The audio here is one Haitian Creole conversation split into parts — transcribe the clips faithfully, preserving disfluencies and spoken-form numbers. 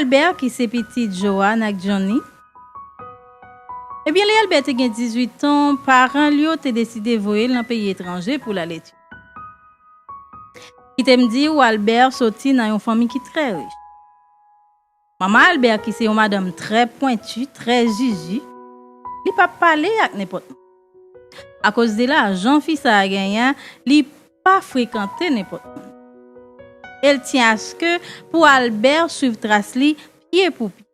Albert, ki se pitit Joanne ak Johnny, ebyen, lè Albert te gen dizuit an, paran l yo te deside voye l nan peyi etranje pou l al etidye. Kite m di w, Albert soti nan yon fanmi ki trè rich. Manman Albert, ki se yon madanm trè pwenti, trè jiji, li p ap pale ak nenpòt moun. Akoz de lajan fi sa a genyen, li pa frekante nenpòt moun. E l tyen aske pou Albert swiv tras li pye pou pye.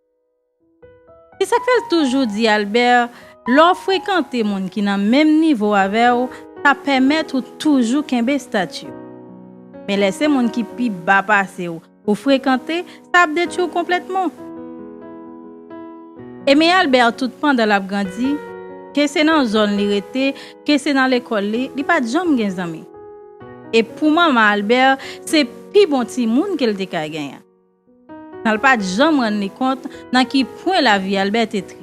Se sa k fè l toujou di Albert, lè w frekante moun ki nan menm nivo avè w, sa pèmèt ou toujou kenbe estati w. Men lè se moun ki pi ba pase w ou frekante, sa ap detwi w konplètman. E men Albert, tout pandan l ap grandi, ke se nan zòn li rete, ke se nan lekòl li, li pa t janm gen zanmi. E pou manman Albert, se pi bon timoun ke l te ka genyen. Nan l pa t janm rann li kont nan ki pwen lavi Albert te tris.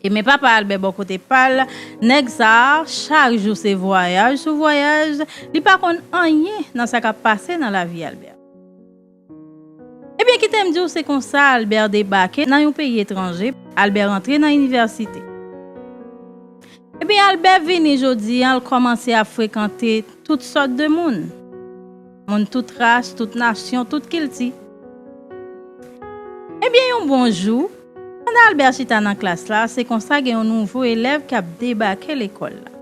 E men papa Albert bò kote pa l, nèg sa a, chak jou se vwayaj sou vwayaj, li pa konn anyen nan sa k ap pase nan lavi Albert. Ebyen, kite m di w, se konsa Albert debake nan yon peyi etranje, Albert rantre nan inivèsite. Ebyen, Albert vini jodi a, l kòmanse ap frekante tout sòt de moun. Moun tout ras, tout nasyon, tout kilti. Ebyen, yon bon jou, pandan Albert chita nan klas la, se konsa gen yon nouvo elèv k ap debake lekòl la.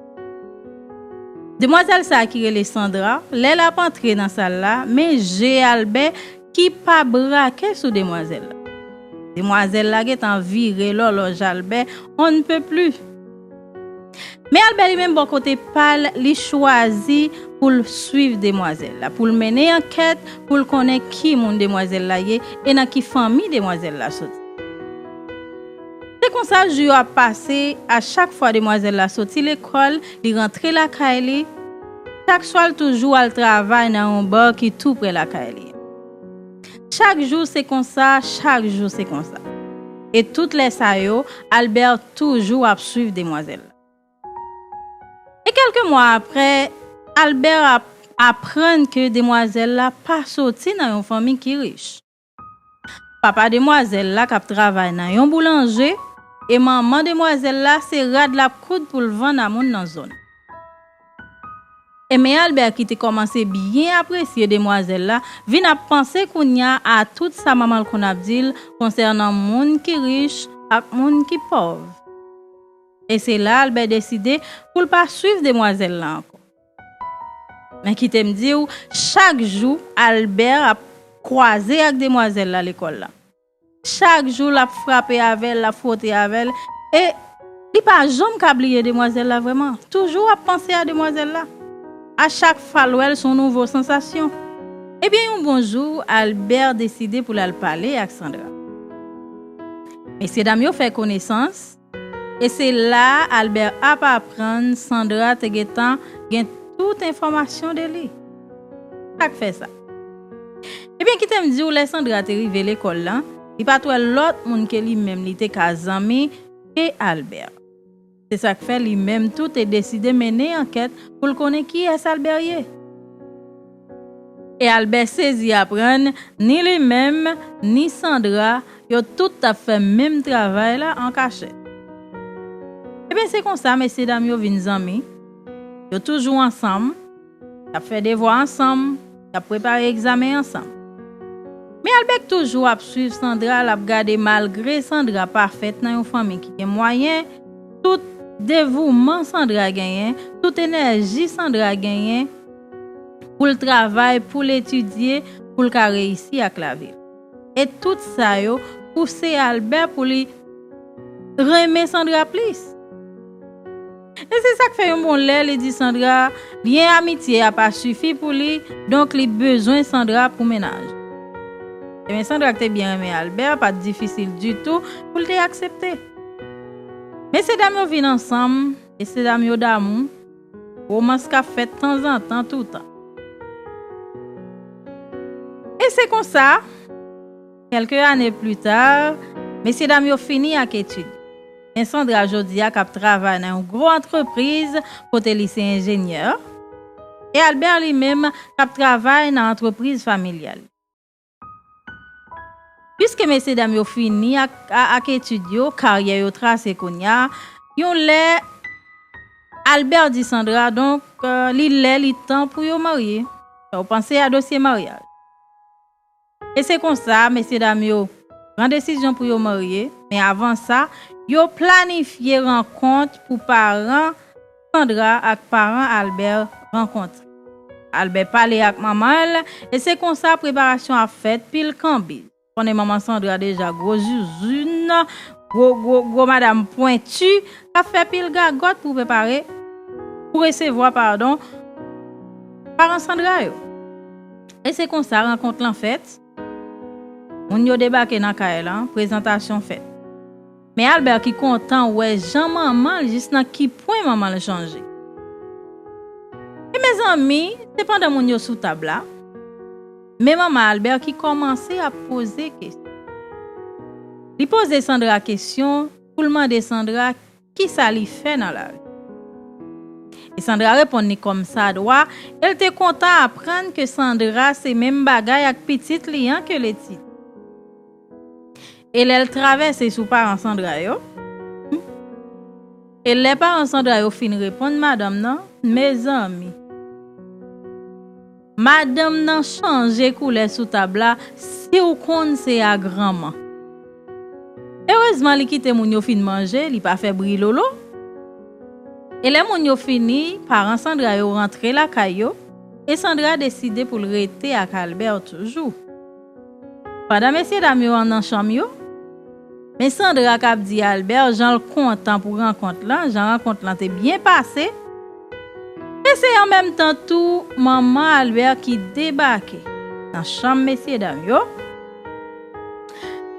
Demwazèl sa a ki rele Sandra, lè l ap antre nan sal la, men je Albert ki pa brake sou demwazèl la. Demwazèl la gentan vire lòlòj Albert on ne peut plus. Men Albert li menm bò kote pa l, li chwazi pou l swiv demwazèl la, pou l mennen ankèt, pou l konnen ki moun demwazèl la ye e nan ki fanmi demwazèl la soti. Se konsa jou yo ap pase, a chak fwa demwazèl la soti lekòl, li rantre lakay li, chak swa l toujou al travay nan yon ba ki tou prè lakay li. Chak jou se konsa, chak jou se konsa. E tout lè sa yo, Albert toujou ap swiv demwazèl la. E kèlke mwa apre, Albert ap aprann ke demwazèl la pa soti nan yon fanmi ki rich. Papa demwazèl la k ap travay nan yon boulanje, e manman demwazèl la se rad l ap koud pou l vann a moun nan zòn. E men Albert, ki te kòmanse byen apresye demwazèl la, vin ap panse kounye a a tout sa manman l konn ap di l konsènan moun ki rich ak moun ki pòv. E se la Albert deside pou l pa swiv demwazèl la ankò. Men kite m di w, chak jou Albert ap kwaze ak demwazèl la lekòl la. Chak jou l ap frape avè l, l ap fwote avè l, e li pa janm ka bliye demwazèl la vrèman. Toujou ap panse a demwazèl la. A chak fwa l wè l, se yon nouvo sansasyon. Ebyen, yon bon jou, Albert deside pou l al pale ak Sandra. Mesyedam yo fè konesans, e se la Albert ap aprann Sandra te gentan gen tout enfòmasyon de li. Sa k fè sa? Ebyen, kite m di w, lè Sandra te rive lekòl la, li pa t wè lòt moun ke li menm li te ka zanmi ke Albert. Se sa k fè li menm tou te deside mennen ankèt pou l konnen kiyès Albert ye. E Albert sezi aprann ni li menm, ni Sandra, yo tout t ap fè menm travay la an kachèt. Ebyen, se konsa mesyedam yo vin zanmi. Yo toujou ansanm, y ap fè devwa ansanm, y ap prepare egzamen ansanm. Men Albert toujou ap swiv Sandra, l ap gade malgre Sandra pa fèt nan yon fanmi ki gen mwayen, tout devouman Sandra genyen, tout enèji Sandra genyen pou l travay, pou l etidye, pou l ka reyisi ak lavi l. E tout sa yo pouse Albert pou li renmen Sandra plis. E se sa k fè yon bon lè li di Sandra, lyen amitye a pa sifi pou li, donk li bezwen Sandra pou mennaj. Ebyen, Sandra k te byen renmen Albert, pa t difisil ditou pou l te aksepte. Mesyedam yo vin ansanm, mesyedam yo damou, romans k ap fèt tanzantan, toutan. E se konsa, kèlke ane pli ta, mesyedam yo fini ak etid. Men Sandra jodi a k ap travay nan yon gwo antrepriz kote li se enjenyè, e Albert li menm k ap travay nan antrepriz familyal. Piske mesye dam yo fini ak, a- ak etid yo, karyè yo trase kounye a, yon lè Albert di Sandra, donk, euh, li lè, li tan pou yo marye. Fè w panse a dosye maryaj. E se konsa, mesye dam yo pran desizyon pou yo marye, men avan sa, yo planifye rankont pou paran Sandra ak paran Albert rankontre. Albert pale ak manman l, e se konsa preparasyon ap fèt pil kanbiz. Konnen manman Sandra deja gwo zizin, gwo, gwo, gwo madanm pwenti, k ap fè pil gagòt pou prepare, pou resevwa, padon, paran Sandra yo. E se konsa rankont lan fèt. Moun yo debake nan kay lan, prezantasyon fèt. Men Albert ki kontan wè jan manman l, jis nan ki pwen manman l chanje. E mezanmi, se pandan moun yo sou tab la, men manman Albert ki kòmanse ap poze kesyon. Li poze Sandra kesyon pou l mande Sandra kisa li fè nan lavi. E Sandra reponn li kòmsadwa, e l te kontan aprann ke Sandra se menm bagay ak pitit li an ke l etidye. E lè l travèse sou paran Sandra yo, e lè paran Sandra yo fin reponn madanm nan, mezanmi, madanm nan chanje koulè sou tab la, si w konn se agranman. Erezman, li kite moun yo fin manje, li pa fè bri lolo. E lè moun yo fini, paran Sandra yo rantre lakay yo, e Sandra deside pou l rete ak Albert toujou. Pandan mesye dam yo an nan chanm yo, men Sandra k ap di Albert jan l kontan pou rankont lan, jan rankont lan te byen pase. E se an menm tan tou manman Albert ki debake nan chanm mesye dam yo.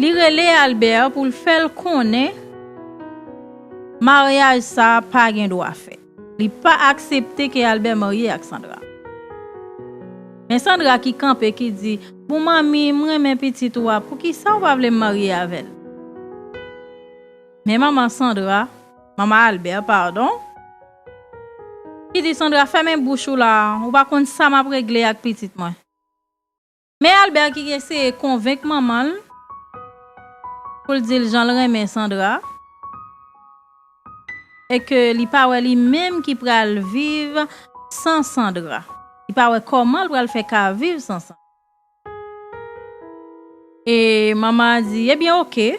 Li rele Albert pou l fè l konnen maryaj sa a pa gen dwa fèt. Li pa aksepte ke Albert marye ak Sandra. Men Sandra ki kanpe, ki di, "Bon manmi, m renmen pitit ou a, poukisa ou pa vle m marye avè l?" Men manman Sandra, manman Albert, padon, ki di Sandra, "Fèmen bouch ou la, ou pa konn sa m ap regle ak pitit mwen." Men Albert ki eseye konvenk manman l pou l di l jan l renmen Sandra, e ke li pa wè li menm ki pral viv san Sandra. Li pa wè kòman l pral fè ka viv san Sandra. E manman an di, "Ebyen, oke.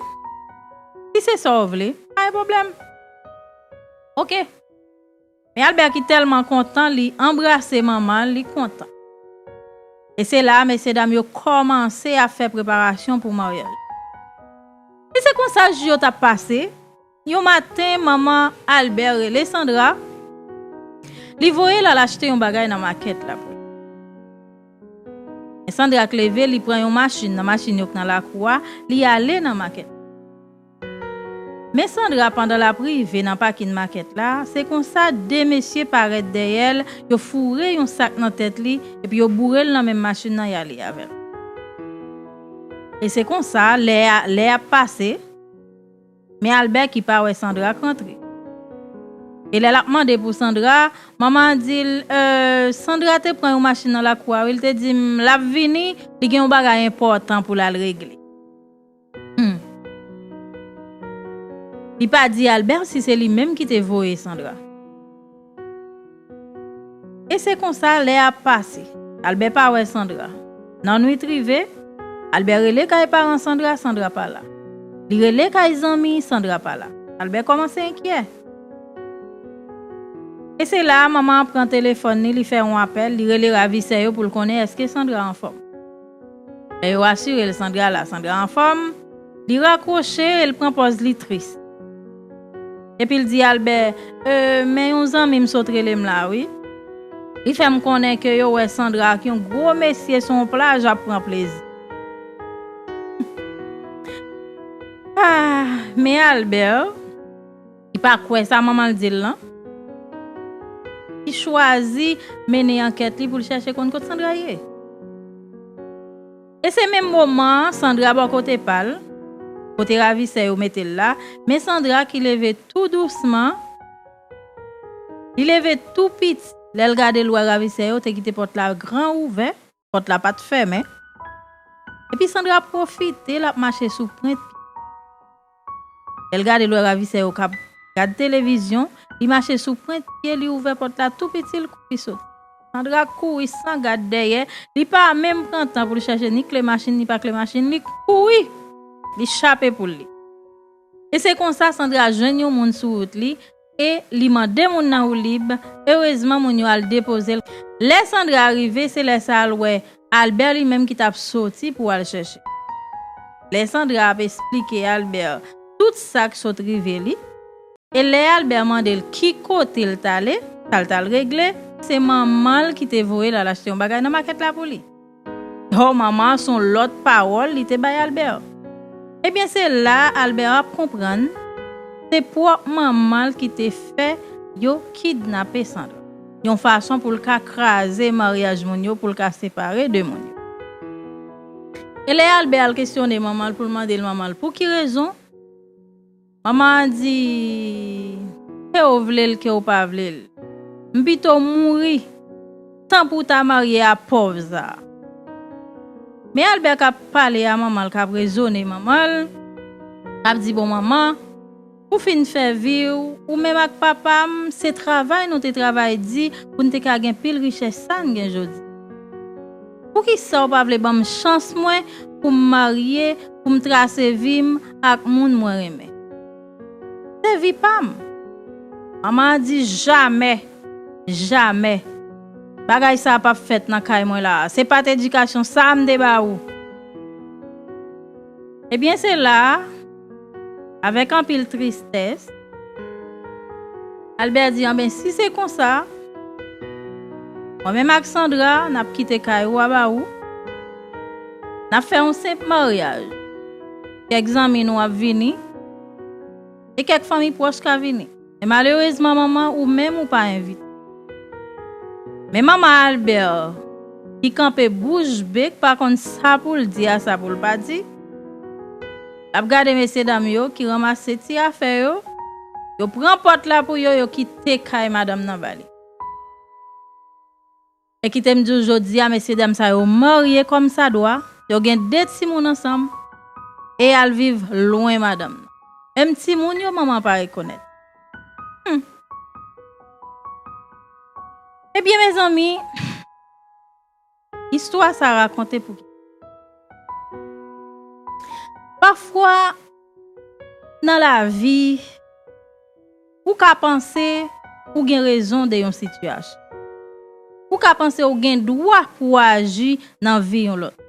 Si se sa w vle, pa gen pwoblèm." Oke. Men Albert ki tèlman kontan, li anbrase manman l, li kontan. E se la a, mesye dam yo kòmanse ap fè preparasyon pou maryaj. E se konsa jou yo t ap pase. Yon maten, manman Albert rele Sandra. Li voye l al achte yon bagay nan makèt la pou li. E Sandra k leve, li pran yon machin nan machin yo k nan lakou a, li ale nan makèt. Men Sandra, pandan l ap rive nan pakin makèt la, se konsa de mesye parèt dèyè l, yo foure yon sak nan tèt li, epi yo boure l nan menm machin nan, y ale avè l. E se konsa, lè a, lè ap pase, men Albert ki pa wè Sandra k rantre. E lè l ap mande pou Sandra, manman an di l, "Euh, Sandra te pran yon machin nan lakou a, wi, l te di m l ap vini, li gen yon bagay enpòtan pou l al regle." Hmm. Li pa di Albert si se li menm ki te voye Sandra. E se konsa lè ap pase. Albert pa wè Sandra. Nan nwit rive, Albert rele kay paran Sandra, Sandra pa la. Li rele kay zanmi, Sandra pa la. Albert kòmanse enkyè. E se la a manman an pran telefòn li, li fè yon apèl, li rele ravisè yo pou l konnen èske Sandra anfòm. Lè yo asire l Sandra la, Sandra anfòm, li rakwoche e l pran pòz li tris. Epi l di Albert, "Euh, men yon zanmi m sot rele m la, wi. Li fè m konnen ke yo wè Sandra ak yon gwo mesye sou yon plaj ap pran plezi." Ah, men Albert, li pa kwè sa manman l di l lan. Li chwazi mennen ankèt li pou l chèche konn kot Sandra ye. E se menm moman an, Sandra bò kote pa l, kote ravisè yo mete l la, men Sandra ki leve tou dousman, li leve tou piti. Lè l gade, l wè ravisè yo te kite pòt la gran ouvè, pòt la pa t fèmen. Epi Sandra pwofite, l ap mache sou pwent pye. Lè l gade, l wè ravisè yo k ap gad televizyon, li mache sou pwent pye, li ouvè pòt la tou piti, l kouri soti. Sandra kouri san gad dèyè, li pa menm pran tan pou l chèche ni kle machin, ni pa kle machin, li kouri, li chape poul li. E se konsa Sandra jwenn yon moun sou wout li, e li mande moun nan woulib, erezman moun yo al depoze l. Lè Sandra rive, se lè sa a l wè Albert li menm ki t ap soti pou al chèche. Lè Sandra ap esplike Albert tout sa k sot rive li, e lè Albert mande l ki kote l t ale, sa l t al regle, se manman l ki te voye l al achte yon bagay nan makèt la pou li. Oh, manman an se yon lòt pawòl li te bay Albert. Ebyen, se la a Albert ap konprann se pwòp manman l ki te fè yo kidnape Sandra, yon fason pou l ka kraze maryaj moun yo, pou l ka separe de moun yo. E lè Albert al kesyone manman l pou l mande l manman l pou ki rezon, manman an di, ke w vle l, ke w pa vle l, m pito mouri tan pou w ta marye a pòv sa a. Men Albert k ap pale a manman l, k ap rezone manman l, k ap di, bon, manman, ou fin fè vi w, ou menm ak papa m, se travay nou te travay di pou n te ka gen pil richès sa n gen jodi. Poukisa w pa vle ban m chans mwen pou m marye, pou m trase vi m ak moun mwen renmen? Se vi pa m. Manman an di, jamè, jamè. Bagay sa a p ap fèt nan kay mwen la a. Se pa t edikasyon sa a m te ba ou. Ebyen, se la a, avèk anpil tristès, Albert di, anben, si se konsa, mwen menm ak Sandra, n ap kite kay ou a ba ou. N ap fè yon senp maryaj. Kèk zanmi nou ap vini, e kèk fanmi pwòch ka vini. Men malerezman, manman, ou menm ou pa envite. Men manman Albert, ki kanpe bouch be, k pa konn sa pou l di a sa pou l pa di, l ap gade mesyedam yo ki ranmase ti afè yo, yo pran pòt la pou yo, yo kite kay madanm nan ba li. E kite m di w jodi a, mesyedam sa yo marye kòmsadwa, yo gen de timoun ansanm, e y al viv lwen madanm nan. Menm timoun yo, manman pa rekonèt. Hmm. Ebyen, mezanmi, istwa sa rakonte pou ki? Pafwa, nan lavi, ou ka panse ou gen rezon de yon sitiyasyon. Ou ka panse ou gen dwa pou w aji nan vi yon lòt.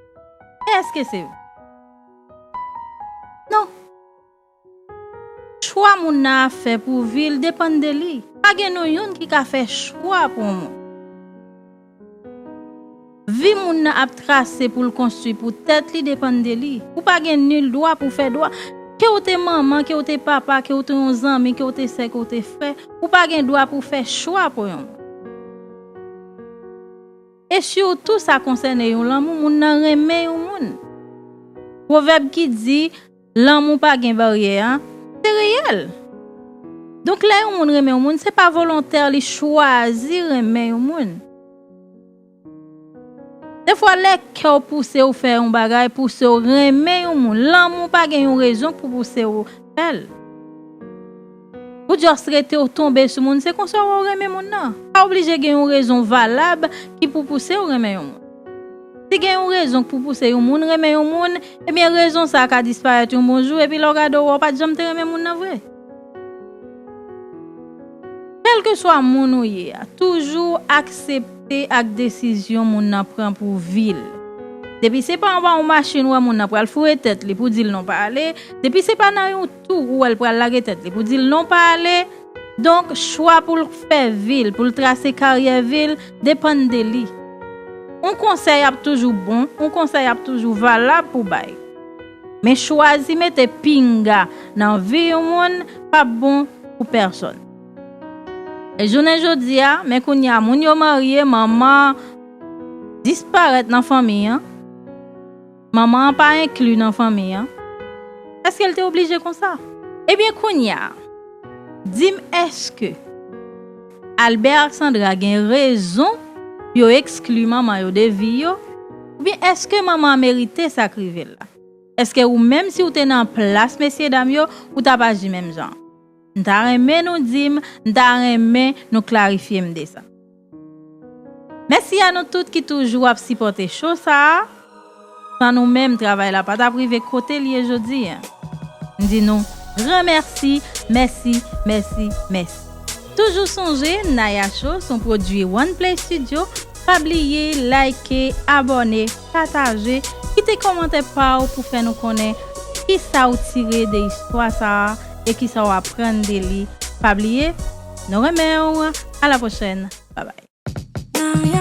Men èske se vre? Non. Chwa moun nan ap fè pou vi l depann de li. Pa gen nou youn ki ka fè chwa pou yon moun. Vi moun nan ap trase pou l konstwi pou tèt li depann de li. Ou pa gen nil dwa pou fè dwa. Ke w te manman, ke w te papa, ke w te yon zanmi, ke w te sè, ke w te frè, ou pa gen dwa pou fè chwa pou yon moun. E sitou sa konsène yon lanmou, moun nan renmen yon moun. Pwovèb ki di, lanmou pa gen baryè an, se reyèl. Donk, lè yon moun renmen yon moun, se pa volontè li chwazi renmen yon moun. Defwa, lè kè w pouse w fè yon bagay, pouse w renmen yon moun, lanmou pa gen yon rezon pou pouse w fè l. Ou just rete w tonbe sou moun, se konsa w renmen moun nan. Pa oblije gen yon rezon valab ki pou pouse w renmen yon moun. Si gen yon rezon k pou pouse yon moun renmen yon moun, ebyen, rezon sa a ka disparèt yon bon jou, epi lè w gade w wè w pa t janm te renmen moun nan vre. Kèlkeswa moun ou ye a, toujou aksepte ak desizyon moun nan pran pou vi l. Depi se pa anba yon machin ou wè moun nan pral foure tèt li pou di l non pa ale, depi se pa nan yon tou ou wè l pral lage tèt li pou di l non pa ale, donk, chwa pou l fè vi l, pou l trase karyè vi l, depann de li. Yon konsèy ap toujou bon, yon konsèy ap toujou valab pou bay. Men chwazi mete pinga nan vi yon moun p ap bon pou pèsonn. E jounen jodi a, men kounye a, moun yo marye, manman disparèt nan fanmi an. Manman an pa enkli nan fanmi an. Èske l te oblije konsa? Ebyen, kounye a, di m, èske Albert ak Sandra gen rezon pou yo ekskli manman yo de vi yo? Ebyen, èske manman an merite sa k rive l la? Èske ou menm, si w te nan plas mesyedam yo, ou t ap aji menm jan? M ta renmen nou di m, m ta renmen nou klarifye m de sa. Mèsi a nou tout ki toujou ap sipòte show sa a. San nou menm, travay la pa t ap rive kote l ye jodi a. M di nou gran mèsi, mèsi, mèsi, mèsi. Toujou sonje, Naya Show se yon pwodui One Play Studio. Pa bliye like, abòne, pataje, kite kòmantè pa w pou fè nou konnen kisa w tire de istwa sa a e kisa w aprann de li. Pa bliye, nou renmen w. A la pwochèn. Bye bye.